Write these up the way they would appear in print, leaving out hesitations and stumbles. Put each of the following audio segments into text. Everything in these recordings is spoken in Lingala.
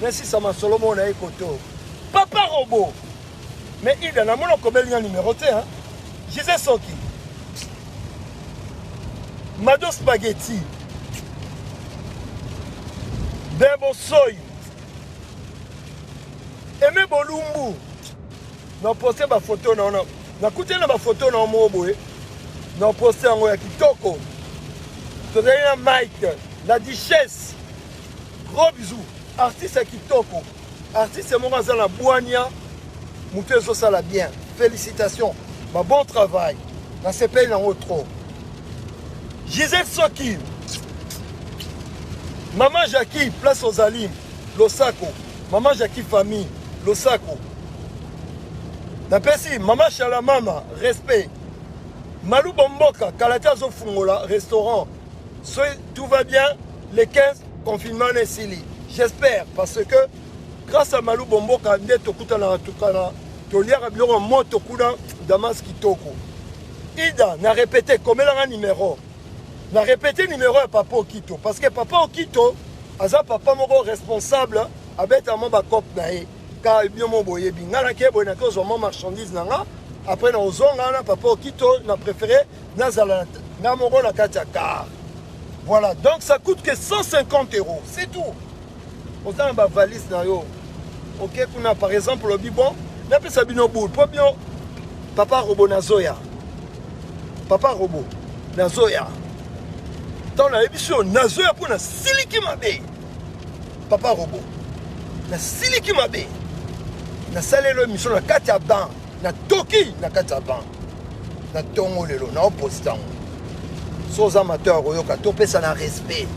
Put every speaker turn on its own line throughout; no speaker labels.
Nasisa masolo moko na ye koto. Papa Robot. Mais Ida, namoni okomeli nga numero te, hein? Gisèle Soki. Mado Spaghetti. Bebo Soy. Aimé Bolumbu. Na poste ba photo na ona. Nakutani na ba photo na moko boye. Na poste yango ya kitoko. Tozali na Mike, la duchesse. Gros bisous. Artiste ya kitoko. Artiste moko aza na bwania. Moto ezosala bien. Félicitations. Ba bon travail. Nasepeli nango trop. Gisèle Soki. Maman Jackie, place ozali. Losako. Maman Jackie famille. Losako. Napesi Maman Shalamama respect. Malou Bomboka, kala te azofungola restaurant. Soki tout va bien, le 15 confinement na esili. J'espère parce que grâce à Malou Bomboka nde tokutanaka tukana toliaka biloko moto kuna Damas kitoko. Ida na répété komelanga numéro. Na répété numéro ya papa Okito parce que papa Okito aza papa moko responsable abeta mwa bacope na ye ka bino mo boyebi ngai nake boye nake ozwa mwa marchandise na nga après na ozonga na papa Okito na préféré nazala nga moko na kati ya car. Voilà, donc ça coûte que 150 euros, c'est tout. Oza na bavalise na yo oke kuna par exemple olobi bon napesa bino boule mpo bino papa robo nazoya papa robo nazoya ntango nayebisi yo nazoya mpo nasiliki mabe papa robo nasiliki mabe nasaleli émission na kati ya ban natoki na kati ya ban na tongo lelo na oposte yango so oza amateur koyoka topesa na respect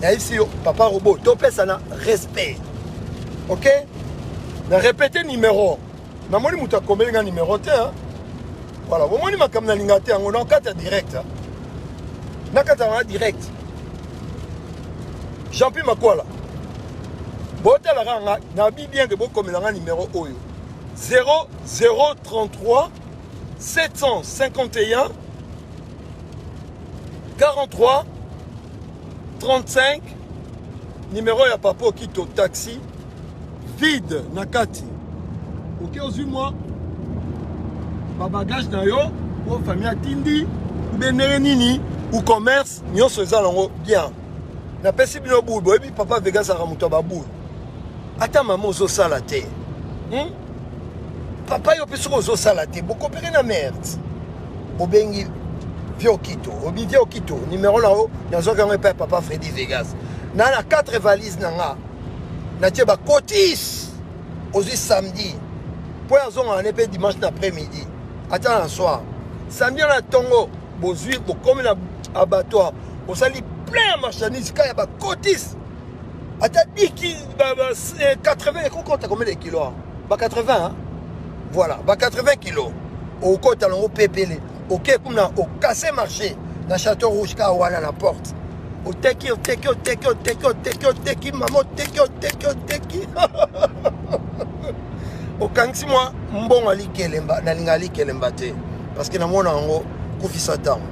nayebisi yo papa robot topesa na respect ok na répéte numéro namoni moto akomeli nga numéro te voilà bomoni makambo nalinga te yango na kati ya direct na kati ya direct jean-pi makwala botalaka nga nabi bien ke bokomela nga numéro oyo 0033 751 43 35 numéro ya papa Okito taxi vide na kati oke ozwi mwa babagage na yo oyo famille atindi ube ndenge nini ou commerce nyonso eza nango bien napesi bino boule boyebi papa Vegas azalaka moto ya baboule ata mama ozosala te hmm? Papa yo mpe soki ozosala te bokopere na merde obengi vieux Okito obi vieux Okito numero na yo nazwaki yango epai ya papa Freddy Vegas na na 4 valise na nga natie bakotis ozwi samedi mpo ya azongaka ne mpe dimanche na après midi ata na soir samedi na ntongo bozwi bokomi na abattoir osali plein ya marchandise ka ya bakotis ata 10 80 ekokota combien de kilo ba 80 hein? Voilà ba 80 kilo okota nango pepele oke kuna okase marché na château rouge kaka wana na porte oteki oteki oteki oteki oteki oteki mama oteki oteki oteki okangisi mwa mbongo ya likelemba nalinga likelemba te parce que namona yango kufisa ntango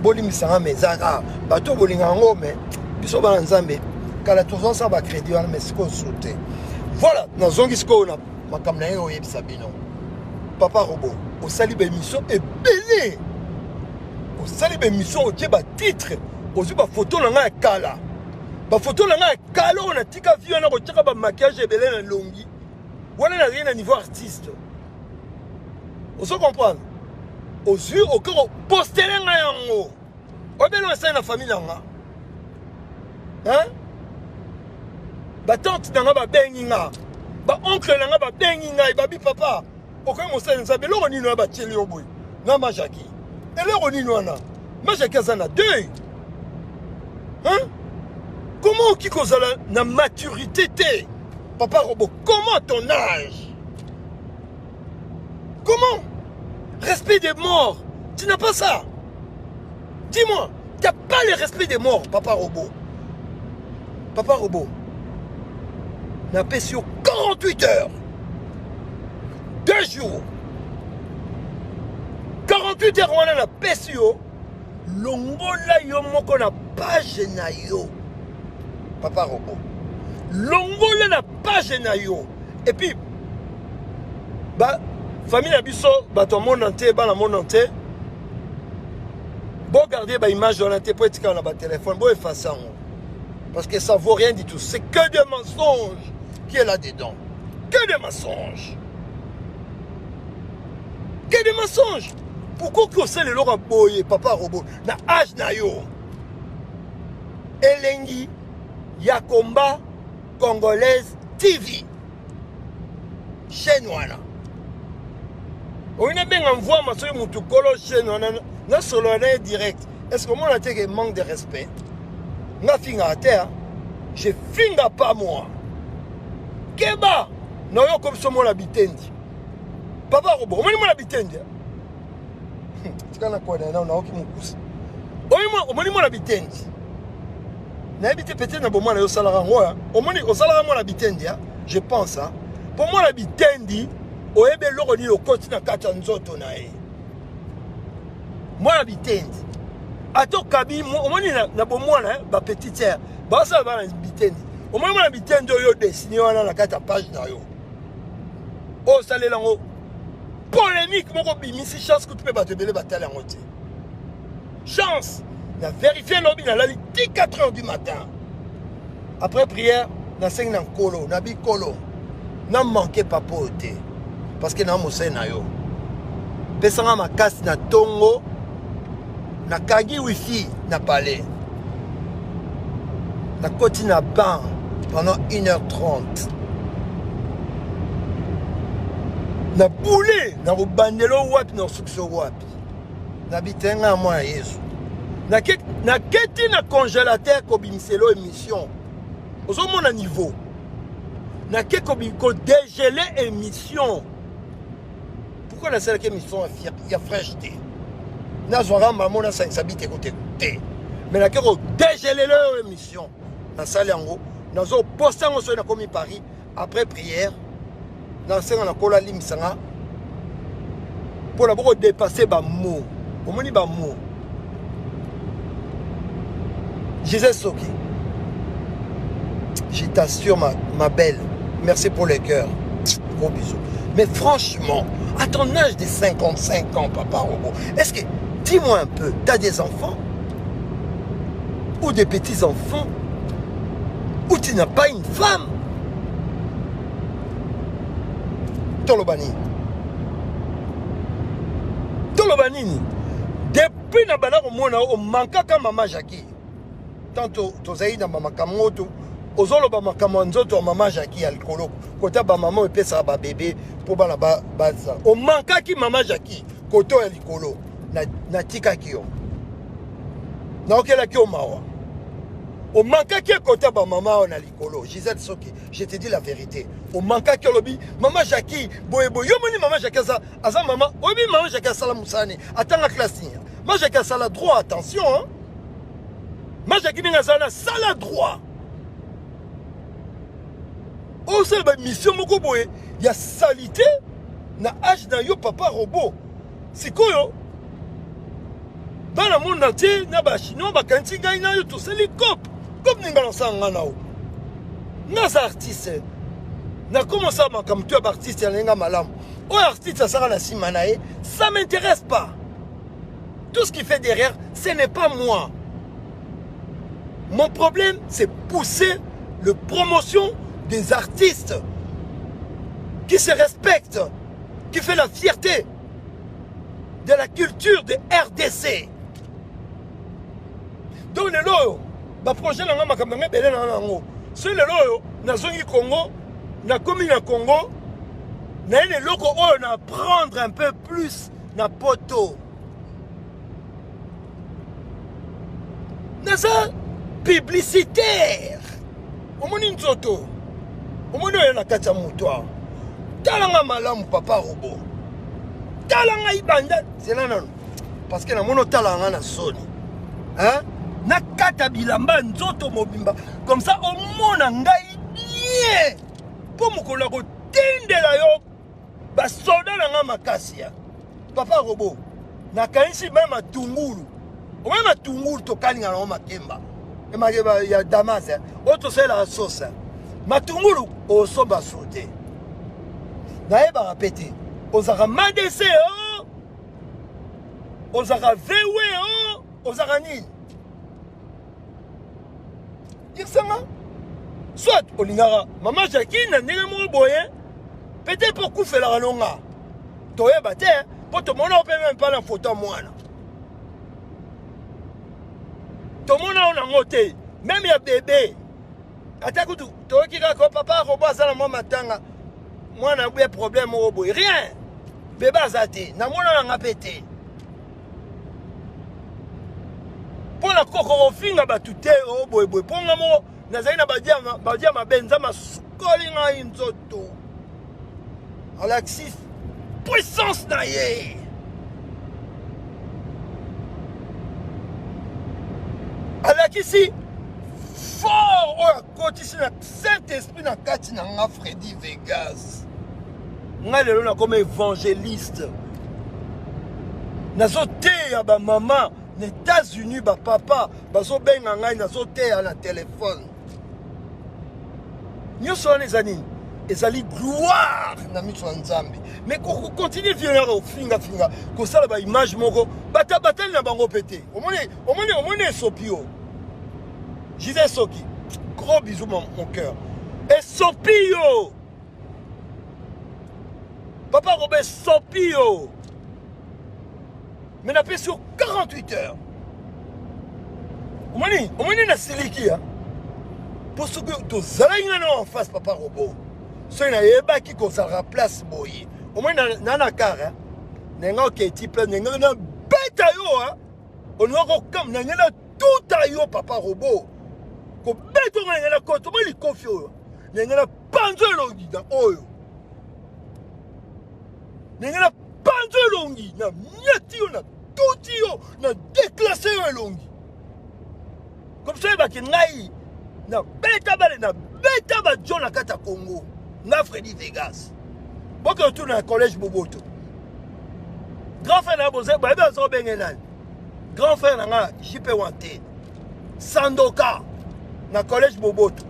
bolimbisa nga me eza kaka bato bolinga yango me biso bana nzambe kala tozosala bacrédit wana me sikoyo su te voilà nazongi sikoyo na makambo na ye oyebisa bino papa robo osali baémission ebele osali baémission otie batitre ozwi bafoto na ngai ya kala bafoto na ngai ya kala oyo natika vi wana kotiaka bamaquillage ebele na elongi wana nazali na niveau artiste ozo comprendre ozwi oke kopostele ngai yango obele osali na famille na nga hein batante na nga babengi nga baoncle na nga babengi ngai babi papa okoki mosali nzambe eloko nini wana batieli yo boye na majaki eloko nini wana majaki aza na deuil hein comment okoki kozala na maturité te papa robo comment ton âge comment respect des morts tu n'as pas ça dis-moi tu n'as pas le respect des morts papa robot papa robot napesi yo 48 heures 2 jours 48 heures wana napesi yo longola yo moko na page na yo papa robot longola. na page na yo. Et puis ba famille na biso bato ya monde entier, bana monde entier, bogarde baimage wana te mpo etikala na batelefone, boefase yango parce que ça vaut rien du tout. C'est que des mensonges qui est là dedans, que des mensonges, que des mensonges. Pourquoi okosala eloko ya boye, papa robot, na age na yo? Elengi ya Combat Congolaise TV, chaîne wana oyi nabenga mvwama. Soki motu kolo chaîne wana, nasolola na ye direct. Est ce que omona te ke manque de respect? Nga fingaka te, je finga pas, moi. Keba na oyo okomi so mona bitendi, papa robo. Omoni mona bitendi, tika na kona na naoki mokusa. Omoni mona bitendi, nayebi te, peut-être na bomwana yo osalaka yango. Omoni, osalaka mwana bitendi, je pense, mpo mwana bitendi oyebi eloko nini okoti na kati ya nzoto na ye. Mwana bitendi, ata okabi, omoni na bomwana bapetite sœur basala bana bitendi. Omoni mwana bitendi oyo dessine wana na kati ya page na yo, oyo osalela yango polémique moko, bimisi chance kutu mpe bato ebele batala yango te. Chance na vérifie lobi, nalali ti 4 heures du matin. Après prière, nasengi na Nkolo, na bikolo na manke papa oyo te, parce que na mosali na yo, pesanga makasi. Na ntongo nakangi wifi na palais, nakoti na bain pendant 1h30, na bule na kobandela wapi, na kosukisa wapi. Nabitenga ya mwana Yesu, naketi na congélateur kobimiselo émission. Ozomona niveau nake kodégeler émission. Pourquoi nasalaki émission ya fraîche te? Nazwaka mamo, nasangisa biteko te te, mais nake kodégeler oyo émission, nasali yango, nazoposta yango soki nakomi Paris. Après prière, nasenga na Nkolo alimbisanga mpona bokodépasser bamo. Omoni bamo, Gisèle Soki, je t'assure, ma belle, merci pour le cœur, gros bisous. Mais franchement, à ton âge de 55 ans, papa robot, est-ce que, dis-moi un peu, tu as des enfants ou des petits-enfants ou tu n'as pas une femme? Toloba nini? Toloba nini? Depuis na banda komona, omankaka mama Jackie. Tant tozali na bamakambo oyo, ozoloba makambo ya nzoto ya mama Jackie ya likolo, kota bamama oyo epesaka babebe mpo bana baza. Omankaki mama Jackie koto ya likolo. Natikaki yo, naokelaki yo mawa. Omankaki ekota bamama oyo na likolo. Gisele Soki, je te dis la vérité, omankaki. Olobi mama Jackie boyeboye. Yo moni mama Jackie aza, aza mama. Oyebi mama Jackie asala mosala nini? Atanga classe nini? Mama Jackie asala droit. Attention, hein? Mama Jackie ndenge azala na sala droit, osala bamission moko boye ya salité na age na yo, papa robot. Sikoyo bana monde entier na bachinois bakanisi ngai na yo tosali coop. Coop ninga nasala ngai na yo? Naza artiste, nakoma osala makambo to ya baartiste ya ndenge malamu. Oyo artiste asala na nsima na ye, ça m'intéresse pas. Tout ce qu'il fait derrière, ce n'est pas moi. Mon problème, c'est pousser le promotion des artistes qui se respectent, qui fait la fierté de la culture de RDC. Donc lelo oyo baprojet na nga, makambo na nga ebele na yango. Soki lelo oyo nazongi Congo, nakomi na Congo, naye na eloko oyo na apprendre un peu plus na poto. Naza publicitaire. Omoni nzoto, omoni oyo na kati ya moto awa. Talanga malamu, papa robo, tala ngai banda zela nano, parce que namoni otala nga na soni, hein? Nakata bilamba nzoto mobimba comme ça omona ngai bien, mpo mokolo ya kotindela yo basoda na nga makasi ya papa robo. Nakanisi me matungulu, omoi matungulu tokalinga nango, makemba, makemba ya damas oyo tosalelaka sauce. Matungulu osomba su te. Nayebaka pe te. Ozalaka madc o oh? Ozalaka VW o oh? Ozalaka nini? Yebisanga. Soit olingaka mama Jackie na ndenge moko boye, peut-être mpo okufelaka no nga. Toyeba te, mpo tomona yo mpe meme pas na photo ya mwana. Tomona yo nango te, meme ya bebe. Ata kutu toyoki kaka oh, papa robo aza na mwa matanga mwana buya problème moko boye rien bebe aza te namona na nga mpe te mpo na koko kofinga bato te o oh, boyeboye mpo nga moko nazali na badia mabe nzambe asukoli ngai nzoto alakisi puissance na ye alakisi fort oyo akotisi na saint esprit na kati na nga Freddy Vegas nga lelo nakoma évangéliste nazoteya bamama na États-Unis bapapa bazobenga ngai nazoteya na telefone nyonso wana eza nini ezali gloire na miso ya nzambe mais kokontinue vie yaka kofingafinga kosala baimage moko batali na bango mpe te omoni omoni omoni esopi yo jise soki gros bisou mon, mon cœur esopi yo papa robe esopi yo mais napesi yo 48 heures omoni omoni nasiliki ya mpo soki tozalaki nga na en face papa robo soki nayebaki kozalaka place boye omoni na na kar ndenge oketi place ndenge nabeta yo olinga kokam na ngai natuta yo papa robo kobeta nga na ngai nakota omoni likofi oyo na ngai napanzo elongi na oyo na ngai panzo elongi na miati yo na tuti yo na deklasse yo elongi comme ça oyebaki ngai na beta bale na beta bajo na kati ya congo nga fredi vegas boke otuna na collège boboto grand frère na boze bayebi aza obenge nani grand frère na nga jp wante sandoka na collège boboto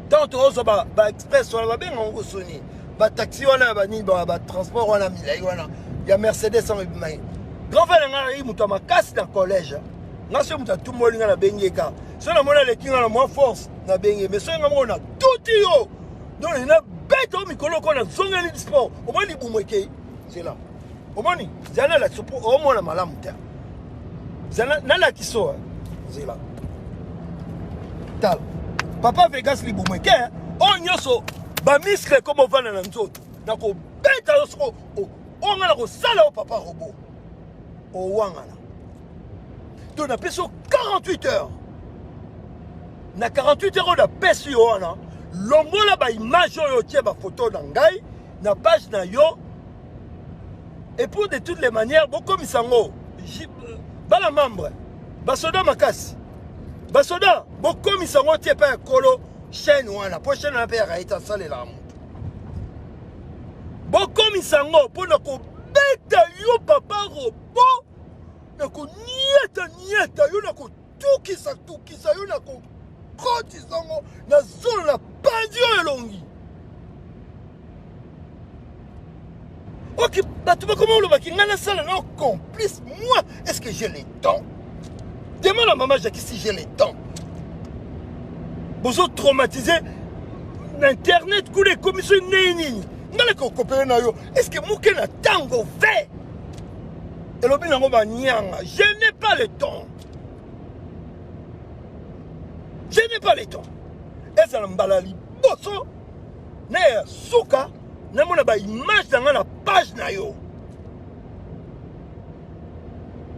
ntango tozozwa baexpress wana babenga yango soni bataxi wana ya banini batransport wana milai wana ya mercedes yango ebimaki grand frère na ngai ayaki moto ya makasi na collège nga soki moto atumboli ngai nabengi ye kaka soki namoni aleki ngai na mwa force nabengi ye mais soki ngai moko natuti yo donc nabeta yo mikolo oko nazongeli sport omoni libumu ekei zela omoni zela nalakisa mpo omona malamu te zela nalakisa oyo zela tala papa vegas libumu eke oyo nyonso bamiscle ekoma ovanda na nzoto nakobeta yo soko oyo ngai nakosala yo papa robo owangana to napesi yo 48 heures na 48 heures oyo napesi yo wana longola baimage oyo otie bafoto na ngai na page na yo et pour de toutes les manières bokomisa yango bana membre basoda makasi basoda bokomisa yango tie epai ya kolo chaîne wana mpo chaîne wana mpe ya raita asalelaka moto bokomisa yango mpo na kobeta yo papa robo na koniata niata yo na kotukisa tukisa yo na kokotisa yango na zolo na panzi oyo elongi Ok, bato bakoma olobaki ngai nasala na complice moi est ce que j'ai le temps demande à maman jackie si j'ai le temps bozo traumatise na internet kuna ekomi so ndenge nini ngai nakokopele na yo est ce que moke na ntango ve elobi nango banyanga je n'ai pas le temps je n'ai pas le temps ezala mbala liboso na ya suka namona ba image na ngai na page na yo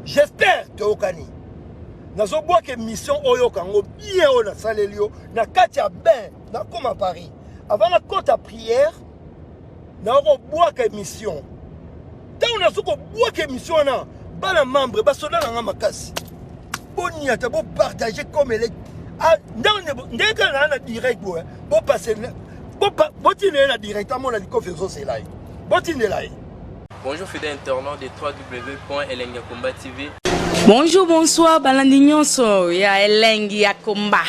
j'espère toyokani nazobwaka émission oyoka yango bien oyo nasaleli yo na kati ya bain nakoma paris avant nakota prière nakobwaka émission ntango nazo kobwaka émission wana bana membre basoda na nga makasi boniata bopartage comme ele ah, ndenge kaka naa na direct boye bopase botindela ye na direct amona likofi ezozela ye botindela ye
Bonjour fidèles internautes de www.elengiyakomba TV.
Bonjour, bonsoir, balandi nyonso ya elengi ya komba.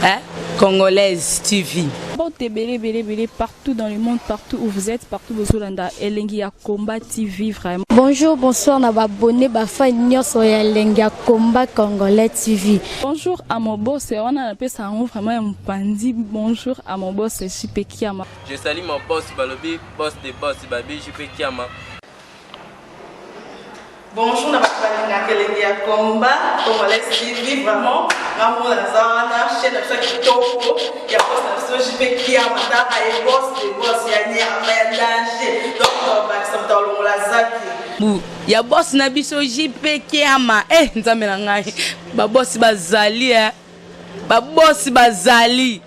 Hein? Congolaise TV.
Mbote ebele ebele ebele partout dans le monde, partout où vous êtes, partout bozolanda Elengi ya Combat TV vraiment.
Bonjour, bonsoir na ba abonné ba fan nyonso ya Elengi ya Combat Congolais TV.
Bonjour à mon boss, wana napesa yango vraiment ya mopanzi. Bonjour à mon boss JP Kiama.
Je salue mon boss balobi, boss de boss babi JP Kiama.
Bonjour na bato balingaka Elengi ya Combat Congolais TV, vraiment nga mona naza wana, chaîne na biso ya kitoko ya boss na biso JP Kiama, taka ye boss de boss ya nyama ya danger, donc bakisa moto alongola zaki
Bu ya boss na biso JP Kiama. Eh Nzambe na ngai, babosi bazali eh. Babosi bazali.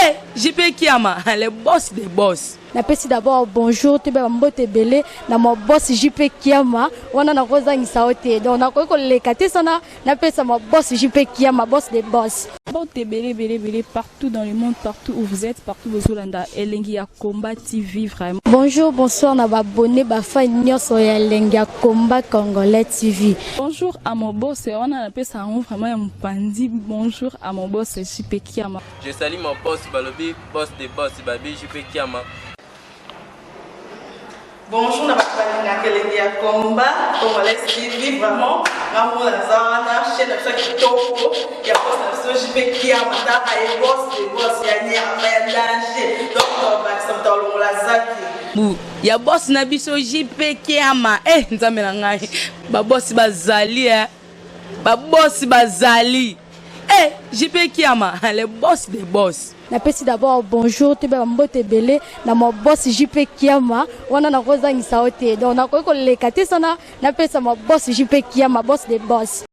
Eh JP Kiama, le boss des boss.
Napesi d'abord bonjour toyeba bambote ebele na ma boss JP Kiama, wana nakozangisa yo te, donc nakoki koleka te sana napesa ma boss JP Kiama, boss de boss.
Mbote ebele ebele ebele partout dans le monde, partout où vous êtes, partout bozolanda Elengi ya Combat TV vraiment.
Bonjour, bonsoir na ba abonné ba fan nyonso ya Elengi ya Combat Congolais TV.
Bonjour à mon boss, wana napesa yango vraiment ya mopanzi. Bonjour à mon boss JP Kiama.
Je salue mon boss balobi, boss de boss babi JP Kiama.
Bonjour na bato balingaka Elengi ya Combat Congolais TV, vraiment nga mona naza wana, chaîne na biso ya kitoko ya boss na biso JP Kiama, taka ye boss de boss ya nyama ya danger, donc bakisa moto alongola zaki
Bu ya boss na biso JP Kiama. Eh Nzambe na ngai, babosi bazali eh. Babosi bazali. Eh JP Kiama, le boss des boss.
Napesi d'abord bonjour toyeba bambote ebele na ma boss JP Kiama, wana nakozangisa yo te, donc nakoki koleka te sana napesa ma boss JP Kiama, boss de boss.